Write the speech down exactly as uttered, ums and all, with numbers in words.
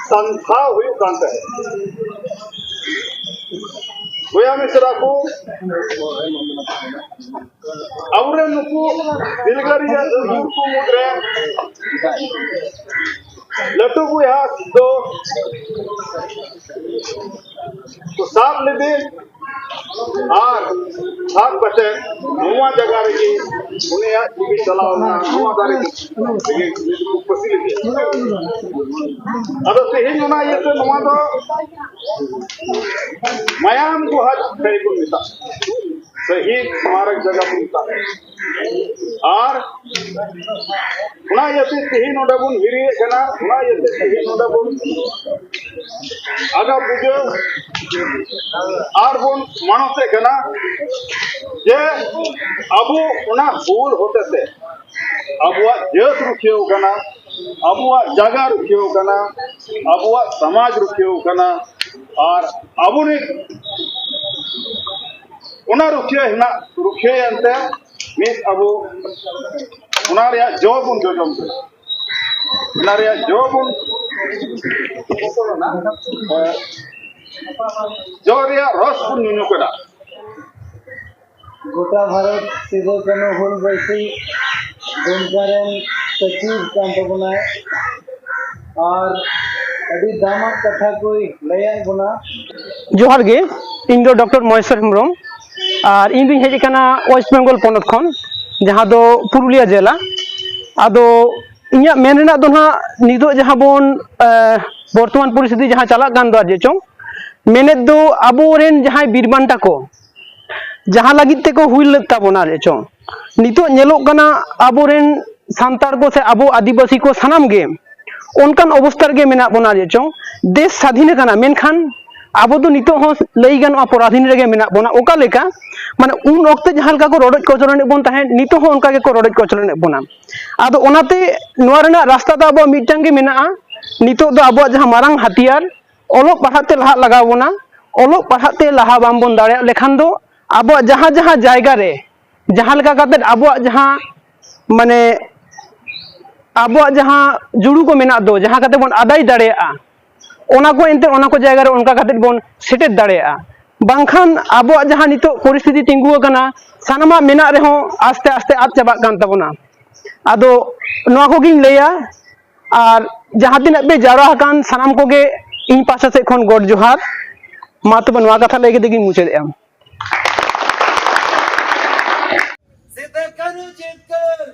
ᱥᱟᱱᱛᱷᱟᱣ ᱦᱩᱭᱩᱜ ᱠᱟᱱ ᱛᱟᱦᱮᱸᱫ᱾ ᱵᱚᱭᱦᱟ ᱢᱤᱥᱨᱟ ᱠᱚ, ᱟᱵᱚᱨᱮᱱ ᱱᱩᱠᱩ ᱫᱤᱞᱜᱟᱹᱨᱤᱭᱟᱹ ᱟᱹᱭᱩᱨ ᱠᱚ ᱢᱩᱫᱽᱨᱮ ᱞᱟᱹᱴᱩ ᱵᱚᱭᱦᱟ ᱫᱚ ᱠᱚ ᱥᱟᱵ ᱞᱮᱫᱮ ᱟᱨ ᱥᱟᱵ ᱠᱟᱛᱮ ᱱᱚᱣᱟ ᱡᱟᱭᱜᱟ ᱨᱮᱜᱮ ᱩᱱᱤᱭᱟᱜ ᱡᱤᱣᱤ ᱪᱟᱞᱟᱣ ᱮᱱᱟ᱾ ᱱᱚᱣᱟ ᱫᱟᱨᱮ ᱨᱮᱜᱮ ᱩᱱᱤ ᱫᱚᱠᱚ ᱯᱟᱹᱥᱤ ᱞᱮᱫᱮᱭᱟ᱾ ᱟᱫᱚ ᱛᱮᱦᱮᱧ ᱚᱱᱟ ᱤᱭᱟᱹᱛᱮ ᱱᱚᱣᱟ ᱫᱚ ᱢᱟᱭᱟᱢ ᱜᱩᱦᱟ ᱰᱟᱹᱦᱤ ᱠᱚ ᱢᱮᱛᱟᱜᱼᱟ, ᱥᱟᱹᱦᱤᱫ ᱥᱢᱟᱨᱚᱠ ᱡᱟᱭᱜᱟ ᱠᱚ ᱢᱮᱛᱟᱜᱼᱟ᱾ ᱟᱨ ᱚᱱᱟ ᱤᱭᱟᱹᱛᱮ ᱛᱮᱦᱮᱧ ᱱᱚᱰᱮ ᱵᱚᱱ ᱦᱤᱨᱤᱭᱮᱫ ᱠᱟᱱᱟ, ᱚᱱᱟ ᱤᱭᱟᱹᱛᱮ ᱛᱮᱦᱮᱧ ᱱᱚᱰᱮ ᱵᱚᱱ ᱟᱜᱟ ᱯᱩᱡᱟᱹ ᱟᱨ ᱵᱚᱱ ᱢᱟᱱᱚᱛᱮᱫ ᱠᱟᱱᱟ ᱡᱮ ᱟᱵᱚ ᱚᱱᱟ ᱦᱩᱞ ᱦᱚᱛᱮᱛᱮ ᱟᱵᱚᱣᱟᱜ ᱡᱟᱹᱛ ᱨᱩᱠᱷᱤᱭᱟᱹᱣ ᱠᱟᱱᱟ, ᱟᱵᱚᱣᱟᱜ ᱡᱟᱭᱜᱟ ᱨᱩᱠᱷᱤᱭᱟᱹᱣ ᱠᱟᱱᱟ, ᱟᱵᱚᱣᱟᱜ ᱥᱚᱢᱟᱡᱽ ᱨᱩᱠᱷᱤᱭᱟᱹᱣ ᱠᱟᱱᱟ᱾ ᱟᱨ ᱟᱵᱚ ᱱᱤᱛ ᱚᱱᱟ ᱨᱩᱠᱷᱤᱭᱟᱹ ᱦᱮᱱᱟᱜ, ᱨᱩᱠᱷᱤᱭᱟᱹᱭᱮᱱ ᱛᱮ ᱱᱤᱛ ᱟᱵᱚ ᱚᱱᱟ ᱨᱮᱭᱟᱜ ᱡᱚ ᱵᱚᱱ ᱡᱚᱡᱚᱢ ᱠᱟᱱᱟ, ᱚᱱᱟ ᱨᱮᱭᱟᱜ ᱡᱚ ᱵᱚᱱ, ᱡᱚ ᱨᱮᱭᱟᱜ ᱨᱚᱥ ᱵᱚᱱ ᱧᱩᱧᱩ ᱠᱟᱱᱟ᱾ ᱜᱚᱴᱟ ᱵᱷᱟᱨᱚᱛ ᱥᱤᱫᱩ ᱠᱟᱹᱱᱦᱩ ᱦᱩᱞ ᱵᱟᱹᱭᱥᱤ ᱫᱩᱢᱠᱟ ᱨᱮᱱ ᱥᱚᱪᱤᱵᱽ ᱠᱟᱱ ᱛᱟᱵᱚᱱᱟᱭ ᱟᱨ ᱟᱹᱰᱤ ᱫᱟᱢᱟᱜ ᱠᱟᱛᱷᱟ ᱠᱚᱭ ᱞᱟᱹᱭᱟᱫ ᱵᱚᱱᱟ᱾ ᱡᱚᱦᱟᱨ ᱜᱮ, ᱤᱧ ᱫᱚ ᱰᱚᱠᱴᱚᱨ ᱢᱚᱦᱮᱥᱣᱚᱨ ᱦᱮᱢᱵᱨᱚᱢ ᱟᱨ ᱤᱧ ᱫᱩᱧ ᱦᱮᱡ ᱟᱠᱟᱱᱟ ᱳᱭᱮᱥᱴ ᱵᱮᱝᱜᱚᱞ ᱯᱚᱱᱚᱛ ᱠᱷᱚᱱ, ᱡᱟᱦᱟᱸ ᱫᱚ ᱯᱩᱨᱩᱞᱤᱭᱟᱹ ᱡᱮᱞᱟ᱾ ᱟᱫᱚ ᱤᱧᱟᱹᱜ ᱢᱮᱱ ᱨᱮᱱᱟᱜ ᱫᱚ ᱱᱟᱦᱟᱜ ᱱᱤᱛᱚᱜ ᱡᱟᱦᱟᱸ ᱵᱚᱱ, ᱮ, ᱵᱚᱨᱛᱚᱢᱟᱱ ᱯᱚᱨᱤᱥᱛᱷᱤᱛᱤ ᱡᱟᱦᱟᱸ ᱪᱟᱞᱟᱜ ᱠᱟᱱ ᱫᱚ, ᱟᱨ ᱪᱮᱫ ᱪᱚᱝ ᱢᱮᱱᱮᱫ ᱫᱚ, ᱟᱵᱚᱨᱮᱱ ᱡᱟᱦᱟᱸᱭ ᱵᱤᱨ ᱵᱟᱱᱴᱟ ᱠᱚ ᱡᱟᱦᱟᱸ ᱞᱟᱹᱜᱤᱫ ᱛᱮᱠᱚ ᱦᱩᱭ ᱞᱮᱫ ᱛᱟᱵᱚᱱᱟ, ᱟᱨ ᱪᱮᱫ ᱪᱚᱝ ᱱᱤᱛᱚᱜ ᱧᱮᱞᱚᱜ ᱠᱟᱱᱟ, ᱟᱵᱚᱨᱮᱱ ᱥᱟᱱᱛᱟᱲ ᱠᱚ ᱥᱮ ᱟᱵᱚ ᱟᱹᱫᱤᱵᱟᱹᱥᱤ ᱠᱚ ᱥᱟᱱᱟᱢ ᱜᱮ ᱚᱱᱠᱟᱱ ᱚᱵᱚᱥᱛᱟ ᱨᱮᱜᱮ ᱢᱮᱱᱟᱜ ᱵᱚᱱᱟ, ᱟᱨ ᱪᱮᱫ ᱪᱚᱝ ᱫᱮᱥ ᱥᱟᱫᱷᱤᱱ ᱟᱠᱟᱱᱟ, ᱢᱮᱱᱠᱷᱟᱱ ᱟᱵᱚ ᱫᱚ ᱱᱤᱛᱚᱜ ᱦᱚᱸ ᱞᱟᱹᱭ ᱜᱟᱱᱚᱜᱼᱟ ᱯᱚᱨᱟᱫᱷᱤᱱ ᱨᱮᱜᱮ ᱢᱮᱱᱟᱜ ᱵᱚᱱᱟ᱾ ᱚᱠᱟ ᱞᱮᱠᱟ? ᱢᱟᱱᱮ ᱩᱱ ᱚᱠᱛᱮ ᱡᱟᱦᱟᱸ ᱞᱮᱠᱟ ᱠᱚ ᱨᱚᱰᱚᱡ ᱠᱚᱪᱞᱚᱱᱮᱫ ᱵᱚᱱ ᱛᱟᱦᱮᱸᱫ, ᱱᱤᱛᱚᱜ ᱦᱚᱸ ᱚᱱᱠᱟ ᱜᱮᱠᱚ ᱨᱚᱰᱚᱡ ᱠᱚᱪᱞᱚᱱᱮᱫ ᱵᱚᱱᱟ᱾ ᱟᱫᱚ ᱚᱱᱟᱛᱮ ᱱᱚᱣᱟ ᱨᱮᱱᱟᱜ ᱨᱟᱥᱛᱟ ᱫᱚ ᱟᱵᱚᱣᱟᱜ ᱢᱤᱫᱴᱟᱝ ᱜᱮ ᱢᱮᱱᱟᱜᱼᱟ᱾ ᱱᱤᱛᱚᱜ ᱫᱚ ᱟᱵᱚᱣᱟᱜ ᱡᱟᱦᱟᱸ ᱢᱟᱨᱟᱝ ᱦᱟᱛᱤᱭᱟᱨ, ᱚᱞᱚᱜ ᱯᱟᱲᱦᱟᱜ ᱛᱮ ᱞᱟᱦᱟᱜ ᱞᱟᱜᱟᱣ ᱵᱚᱱᱟ᱾ ᱚᱞᱚᱜ ᱯᱟᱲᱦᱟᱜ ᱛᱮ ᱞᱟᱦᱟ ᱵᱟᱝ ᱵᱚᱱ ᱫᱟᱲᱮᱭᱟᱜ ᱞᱮᱠᱷᱟᱱ ᱫᱚ ᱟᱵᱚᱣᱟᱜ ᱡᱟᱦᱟᱸ ᱡᱟᱦᱟᱸ ᱡᱟᱭᱜᱟ ᱨᱮ ᱡᱟᱦᱟᱸ ᱞᱮᱠᱟ ᱠᱟᱛᱮᱫ ᱟᱵᱚᱣᱟᱜ ᱡᱟᱦᱟᱸ, ᱢᱟᱱᱮ, ᱟᱵᱚᱣᱟᱜ ᱡᱟᱦᱟᱸ ᱡᱩᱲᱩ ᱠᱚ ᱢᱮᱱᱟᱜ ᱫᱚ, ᱡᱟᱦᱟᱸ ᱠᱟᱛᱮ ᱵᱚᱱ ᱟᱫᱟᱭ ᱫᱟᱲᱮᱭᱟᱜᱼᱟ, ᱚᱱᱟ ᱠᱚ ᱮᱱᱛᱮ ᱚᱱᱟ ᱠᱚ ᱡᱟᱭᱜᱟ ᱨᱮ ᱚᱱᱠᱟ ᱠᱟᱛᱮ ᱵᱚᱱ ᱥᱮᱴᱮᱨ ᱫᱟᱲᱮᱭᱟᱜᱼᱟ᱾ ᱵᱟᱝᱠᱷᱟᱱ ᱟᱵᱚᱣᱟᱜ ᱡᱟᱦᱟᱸ ᱱᱤᱛᱚᱜ ᱯᱚᱨᱤᱥᱛᱷᱤᱛᱤ ᱛᱤᱸᱜᱩ ᱟᱠᱟᱱᱟ, ᱥᱟᱱᱟᱢᱟᱜ ᱢᱮᱱᱟᱜ ᱨᱮᱦᱚᱸ ᱟᱥᱛᱮ ᱟᱥᱛᱮ ᱟᱫ ᱪᱟᱵᱟᱜ ᱠᱟᱱ ᱛᱟᱵᱚᱱᱟ᱾ ᱟᱫᱚ ᱱᱚᱣᱟ ᱠᱚᱜᱮᱧ ᱞᱟᱹᱭᱟ, ᱟᱨ ᱡᱟᱦᱟᱸ ᱛᱤᱱᱟᱹᱜ ᱯᱮ ᱡᱟᱣᱨᱟ ᱟᱠᱟᱱ ᱥᱟᱱᱟᱢ ᱠᱚᱜᱮ ᱤᱧ ᱯᱟᱦᱴᱟ ᱥᱮᱫ ᱠᱷᱚᱱ ᱜᱚᱰ ᱡᱚᱦᱟᱨ᱾ ᱢᱟ ᱛᱚᱵᱮ ᱱᱚᱣᱟ ᱠᱟᱛᱷᱟ ᱞᱟᱹᱭ ᱠᱟᱛᱮ ᱜᱤᱧ ᱢᱩᱪᱟᱹᱫᱮᱜᱼᱟ᱾ ᱥᱤᱫᱩ ᱠᱟᱹᱱᱦᱩ ᱡᱤᱛᱠᱟᱹᱨ!